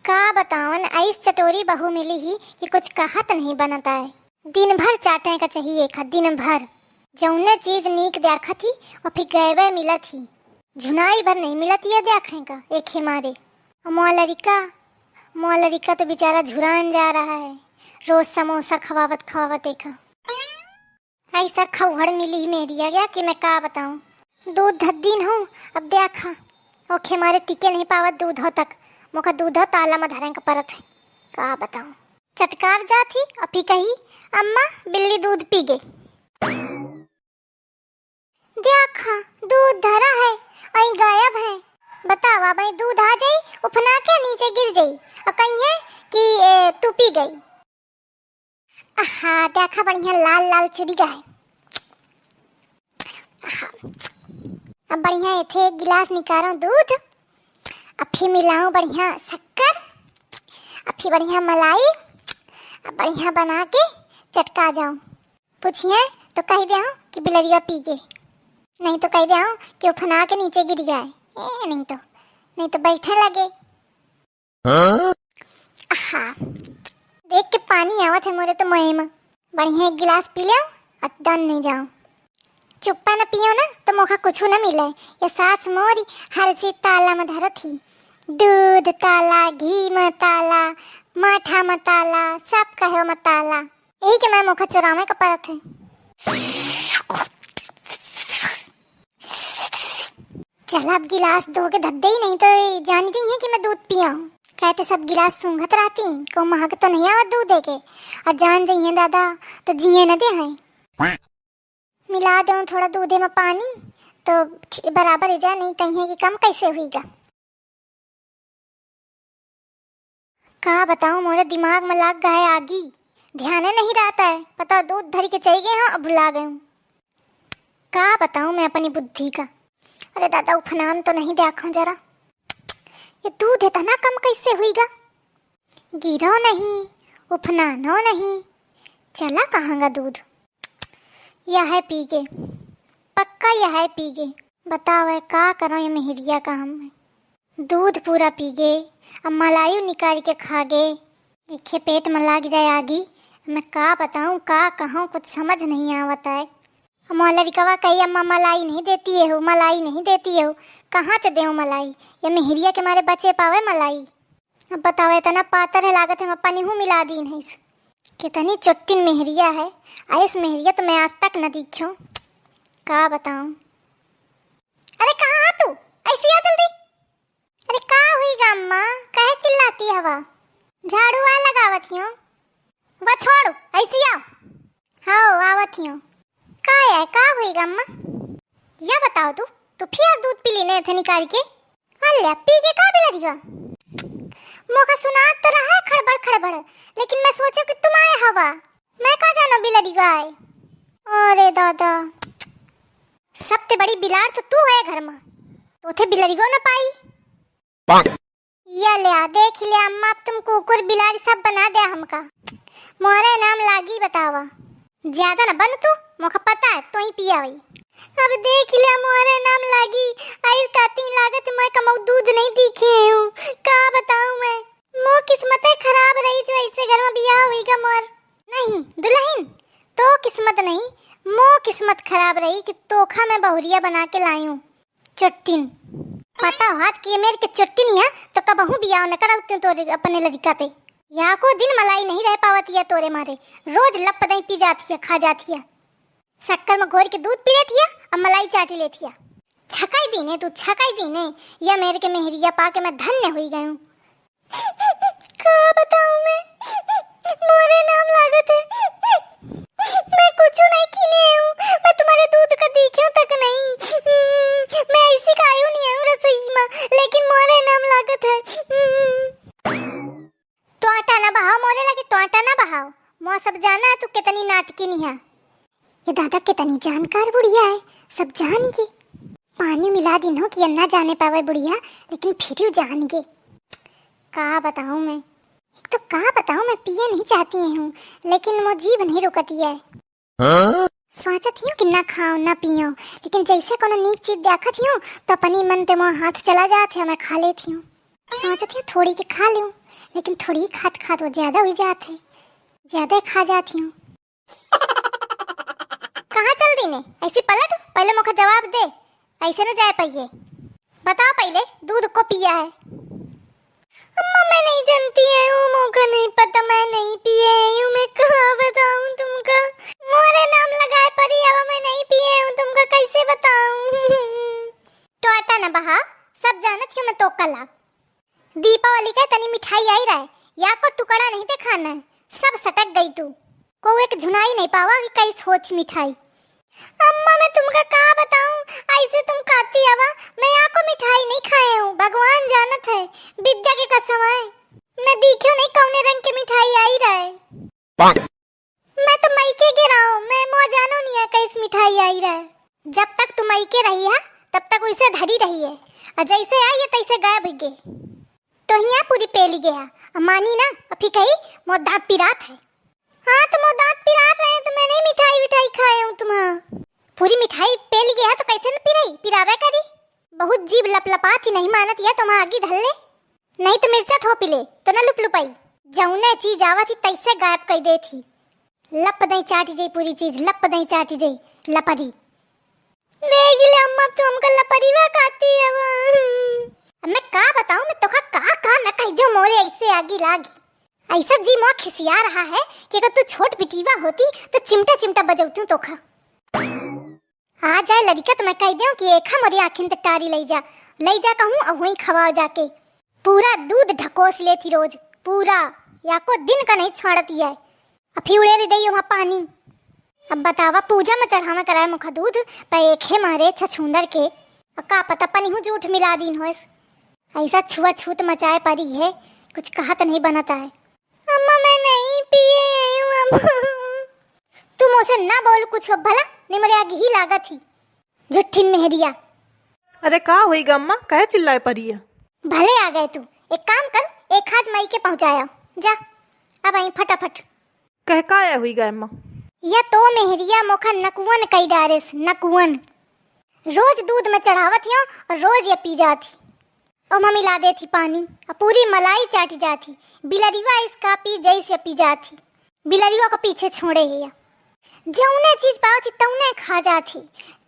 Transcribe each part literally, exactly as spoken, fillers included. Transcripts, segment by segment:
का बतावन, ऐस चटोरी बहू मिली ही कि कुछ कहत नहीं बनत आए। दिन भर चाटे का चाहिए खा, दिन भर। जौने चीज नीक देखत ही, वो फिर गैबे मिलत ही। झुनाई भर नहीं मिलत ये देखे का, एक ही मारे। और मोआ लड़िका, मोआ लड़िका तो बेचारा झुरान जा रहा है, रोज समोसा खवावत खवावत एक। ऐसा खौहड़ मिली मेरिया गया कि मैं का बताऊं। दूध धद्दीन हूँ, अब देखा, ओखे मारे टिके नहीं पावत दूध हो तक, मोका दूध हो ताला में धरे का परत है। का बताऊं, चटकार जात ही, अपी कही, "अम्मा, बिल्ली दूध पी गई।" देखा, दूध धरा है, अई गायब है। बतावा, भाई दूध आ जाई, उफना के नीचे गिर जाई, और कहिए कि, "ए, तू पी गई।" आहा, देखा बढ़िया लाल लाल चुरी गा है। आहा, अब बढ़िया एथे एक गिलास निकारो दूध, अब फिर मिलाऊं बढ़िया शक्कर, अब फिर बढ़िया मलाई, अब बढ़िया बना के चटका जाऊं। पूछिए तो कह दे कि बिलरिया पी गए, नहीं तो कह दे कि उफना के नीचे गिर गया है। ए, नहीं तो, नहीं तो बैठे लगे। हाँ? आहा, देख के पानी आवत है मोरे तो मुँह में। बढ़िया एक गिलास पी लियो, अतदन नहीं जाओ। चुप्पा न पियो ना तो मोखा कुछ न मिले। ये सास मोरी हर चीज ताला में धरत ही, दूध ताला, घी में ताला, माठा में ताला, सब कहे में ताला। यही के मैं मोखा चुरावे का परत है। चल, अब गिलास धो के धर दे ही, नहीं तो जान जाइए कि मैं दूध पिया हूँ। कहते सब गिलास सूंघत रहती, को महक तो नहीं आवत दूध दे के, और जान जाइए दादा तो जिए न दे हैं। मिला दो थोड़ा दूधे में पानी तो ठी-, बराबर ही जा, नहीं कहिए कि कम कैसे हुईगा। का बताऊं, मोरे दिमाग में लाग गए आगी, ध्याने नहीं रहता है। पता दूध धरी के चली गए हूँ, अब भुला गए हूँ। का बताऊं मैं अपनी बुद्धि का। अरे दादा, उफनान तो नहीं देखो जरा, ये दूध इतना कम कैसे हुईगा? गिरो नहीं, उफनानो नहीं, चला कहाँ गा दूध? यह है पी गे, पक्का यह है पी गे। बताओ है का करो ये मेहरिया का हम। दूध पूरा पी गे, अब मलाइयो निकाल के खा गे। एखे पेट में लाग जाए आगी। मैं का बताऊं, का कहूं, कुछ समझ नहीं आवत है। अब मोर लड़िकवा कही, "अम्मा मलाई नहीं देती है हो, मलाई नहीं देती है हो।" कहाँ से देऊं मलाई? ये मेहरिया के मारे बचे पावे मलाई। अब बताओ, इतना पातर है, लागत है मैं पनिहू मिला दीन है। कितनी चोट्टिन मेहरिया है, ऐस मेहरिया तो मैं आज तक न देखियो। का बताऊं? अरे कहाँ है तू? ऐसी आ जल्दी। अरे का हुई गा अम्मा, काहे चिल्लाती हवा? झाड़ू आ लगावत हियो। वा छोड़ो, ऐसी आओ। हाँ, आवत हियो। का है, का हुई गा अम्मा? या बताओ तू, तू फिर आज दूध पी ली ने थे निकाल के? अल्लाह, पी के का बिलरिया? मोका सुनात तो रहा है खड़बड़ खड़बड़, लेकिन मैं सोचो कि तुम आए हवा। मैं का जानो बिलरिया आए। अरे दादा, सबते बड़ी बिलार तो तू है घर में, तो थे बिलरियो ना पाई। या ले आ, देख ले अम्मा, अब तुम कुकुर बिलारी सब बना दे हमका। मोरे नाम लागी बतावा। ज्यादा न बन तू, मोका पता है तू ही पिया हुई। अब देख ले मोरे नाम लागी, आई काती लागत मैं कमऊ दूध नहीं दिखे हूँ। का बताऊँ मैं, मो किस्मते खराब रही जो ऐसे घर में बियाह हुई गा मोर। नहीं दुल्हन, तो किस्मत नहीं, मो किस्मत खराब रही कि तोखा में बहुरिया बना के लाई हूँ। चोट्टिन। पता होत कि ये मेर के चोट्टिन है, तो कबहू बियाह न कराउती तोरे अपने लड़िका ते। या को दिन मलाई नहीं रह पावत है तोरे मारे, रोज लप दई पी जात है, खा जात है। शक्कर में घोर के दूध पी लेत है, अब मलाई चाटी लेत है। छकाई दीने तू, छकाई दीने, या मेर के मेहरिया पा के मैं धन्य हुई गयूं। का बताऊं मैं, मोरे नाम लागत है। मैं कुछ नहीं कीने हूँ, मैं तुम्हारे दूध का देखियो तक नहीं। हम्म, मैं ऐसी का आयु नहीं हूँ रसोई में, लेकिन मोरे नाम लागत है। हम्म। टोटा ना बहाओ मोरे लगे, टोटा ना बहाओ। मोर सब जाना है तू कितनी नाटकी नहीं है। ये दादा कितनी जानकार बुढ़िया है, सब जान गई। पानी मिला दिन हो कि ना जाने पावे बुढ़िया, लेकिन फिर भी जान गई। का बताऊं मैं, एक तो का बताऊं, मैं पिए नहीं चाहती हूँ, लेकिन मो जीभ नहीं रुकती है। हाँ? सोचत हूँ कि ना खाओ ना पियो, लेकिन जैसे कोनो नीक चीज देखत हूँ तो अपनी मन ते मो हाथ चला जात है, मैं खा लेती हूँ। सोचत ही थोड़ी के खा लूं, लेकिन थोड़ी खात खात वो ज्यादा हुई जात है, ज्यादा खा जात ही हूँ। कहाँ चल दीने? ऐसी पलट, पहले मोका जवाब दे, ऐसे न जाए पाइए। बताओ पहले, दूध को पिया है? अम्मा, मैं नहीं जानती है, वो मोका नहीं पता, मैं नहीं पिए हूँ, मैं कहाँ बताऊँ तुमका? मोरे नाम लगाए परी, अब मैं नहीं पिए हूँ, तुमका कैसे बताऊँ? टोटा न बहा, सब जानत हूँ मैं तो कला। दीपावली का तनी मिठाई आई रहे, या को टुकड़ा नहीं देखाना है, सब सटक गई तू। को एक झुनाई नहीं पावा कि कई सोच मिठाई। अम्मा, मैं तुमका का बताऊं, ऐसे तुम खाती हवा, मैं या को मिठाई नहीं खाए हूँ, भगवान जानत है, विद्या के कसम है, मैं देखियो नहीं कौने रंग के मिठाई आई रहे। मैं तो मई के गिराऊं, मैं मोआ जानो नहीं है कैस मिठाई आई रहे। जब तक तू मई के रही है, तब तक वैसे धरी रही है, और जैसे आई है तैसे गायब हो गई। तो हिया पूरी पेली गया, अब मानी ना, अब फिर कही मोर दांत पिरात है। हाँ, तो मोर दांत पिरात रहे तो मैं नहीं मिठाई विठाई खाए हूँ तुम्हारा। पूरी मिठाई पेली गया तो कैसे न पिराई, पिरावे करी। बहुत जीभ लपलपात ही, नहीं मानत या तो वहाँ आगी धर ले, नहीं तो मिर्चा थोपी ले तो न लुपलुपाई। जौने चीज आवत ही तैसे गायब कर देत ही। लप दई चाटी जाई पूरी चीज, लप दई चाटी जाई, लपरी। देख ले अम्मा, तू हमका लपरीवा खाती है वो। अब मैं का बताऊं, मैं तोखा का का न कह दियो, मोरे ऐसे आगी लागी। ऐसा जी मोर खिसिया रहा है कि अगर तू छोट बिटीवा होती तो चिमटा चिमटा बजौतू तोखा। आ जाए लड़िका तो मैं कह दियो कि एखा मोरी आँखिन ते टारी लई जा, लई जा कहूँ और वहीं खवाओ जाके। पूरा दूध ढकोस लेती रोज, पूरा, या को दिन का नहीं छोड़ती है। अब फिर उड़ेली दई वहाँ पानी। अब बतावा, पूजा में चढ़ावा कराए मुखा दूध, पर एखे मारे छछूंदर के, अब का पता पनिहू जूठ मिला दीन होस। ऐसा छुआछूत मचाए परी है, कुछ कहत नहीं बनत है। अम्मा, मैं नहीं पिए हूँ अम्मा। तू मोसे ना बोल कुछ भला, नहीं मोरे आगे ही लागत ही। झुट्ठिन मेहरिया। अरे का होई गा अम्मा, काहे चिल्लाए परी है? भले आ गए तू, एक काम कर, एक हाथ माई के पहुँचाया, जा अब आई फटाफट। कह का आया हुई गा अम्मा? या तो मेहरिया मोखा नकुअन कई डारेस, नकुअन। रोज दूध में चढ़ावत हियो और रोज ये पी जात ही। ओमा मिला देत ही पानी, और पूरी मलाई चाटी जात ही। बिलरिवा इसका पी जैसे पी जात ही। बिलरिवा को पीछे छोड़े है या। जौने चीज पावत ही तौने खा जात ही।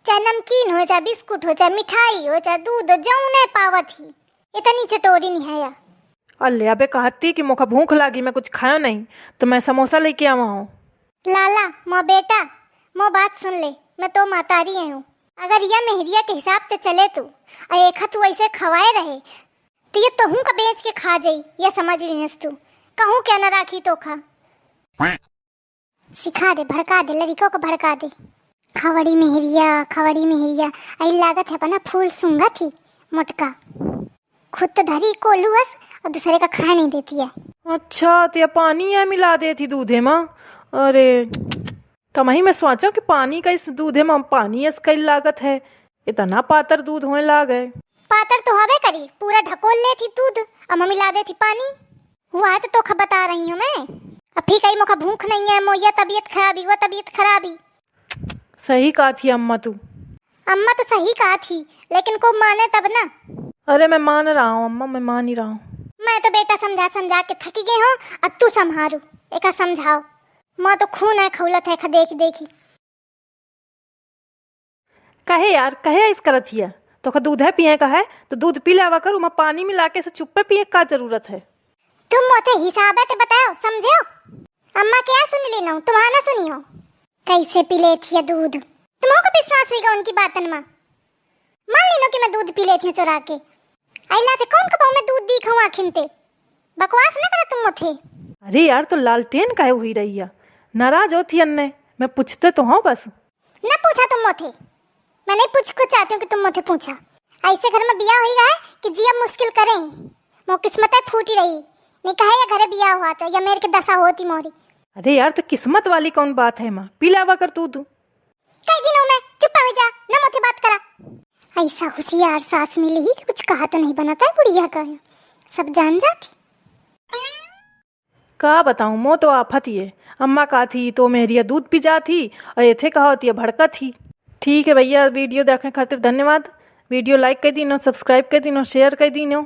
चाहे नमकीन हो, चाहे बिस्कुट हो, चाहे मिठाई हो, चाहे दूध हो, जौने पावत ही। इतनी चटोरी नहीं है या। अल्ले, अबे कहती कि मोखा भूख लागी, मैं कुछ खायो नहीं, तो मैं समोसा लेके आवा हूँ। लाला, मो बेटा, मो बात सुन ले, मैं तो मातारी हूँ। अगर या मेहरिया के हिसाब से चले तू, और एखा तू ऐसे खवाए रहे, तो ये तोहूँ का बेच के खा जाई, ये समझ लिनस तू। कहूँ क्या न राखी तो खा। सिखा दे, भड़का दे, लड़िकों को भड़का दे। खवड़ी मेहरिया, खवड़ी मेहरिया, आई लागत है अपना फूल सूंघत ही मोटका। खुद तो धरी कोलू हस और दूसरे का खाए नहीं देती है। अच्छा, तो ये पानी या मिला देती दूधे मा? अरे, तमही मैं सोचा कि पानी का इस दूधे मा पानी अस कई लागत है, इतना पातर दूध होए लाग है। पातर तो हवे करी, पूरा ढकोल लेती दूध, अब मिला देती पानी। वह तो तोखा बता रही हूँ मैं। अब फिर कही मोखा भूख नहीं है, मो ये तबीयत खराबी, वो तबीयत खराबी। सही कहा थी अम्मा तू। अम्मा तो सही कहा थी, लेकिन को माने तब ना। अरे मैं मान रहा हूँ अम्मा, मैं मान ही रहा हूँ। मैं तो बेटा समझा समझा के थकी गई हूँ, अब तू संभारू, एका समझाओ। माँ तो खून है खौलत है खा देखी देखी। कहे यार, कहे इस करत हिया? तोखा दूध है पिए का है, तो दूध पी लावा कर, उमा पानी मिला के इसे चुप्पे पिए का जरूरत है? तुम मोते हिसाबे ते बताओ, समझेओ? अम्मा क्या सुन ली नौ, तुम्हारा ना सुनी हो। कैसे पी लेत हिया दूध? तुमको विश्वास हुई गा उनकी बातन मा? मान ली नौ कि मैं दूध पी लेत हिया चोरा के। अइला थे कौन कपाऊ में दूध दी खाऊं आखिन ते? बकवास ना करा तुम मोथे। अरे यार, तो लालटेन काहे हुई रही है? नाराज होती अन्ने, मैं पूछते तो हूँ बस। ना पूछा तुम मोथे, मैं नहीं पूछ को चाहती हूँ कि तुम मोथे पूछा। ऐसे घर में बिया हुई रहा है कि जिया मुश्किल करे। मो किस्मत है फूटी रही, नहीं कहे या घरे बिया हुआ तो या मेरे के दशा होती मोरी। अरे यार, तो किस्मत वाली कौन बात है माँ, पी लावा कर तू, तू। कई दिन में चुप हो जा, ना मोथे बात करा। ऐसा होशियार सास मिली ही कि कुछ कहा तो नहीं बनता है बुढ़िया का, सब जान जाती। का बताऊं, मो तो आफत ही है। अम्मा कहा थी तो मेहरिया दूध पी जात ही और एथे कहा होती है भड़कत ही। ठीक है भैया, video देखने खातिर धन्यवाद। Video like कर दीनो, subscribe कर दीनो, share कर दीनो।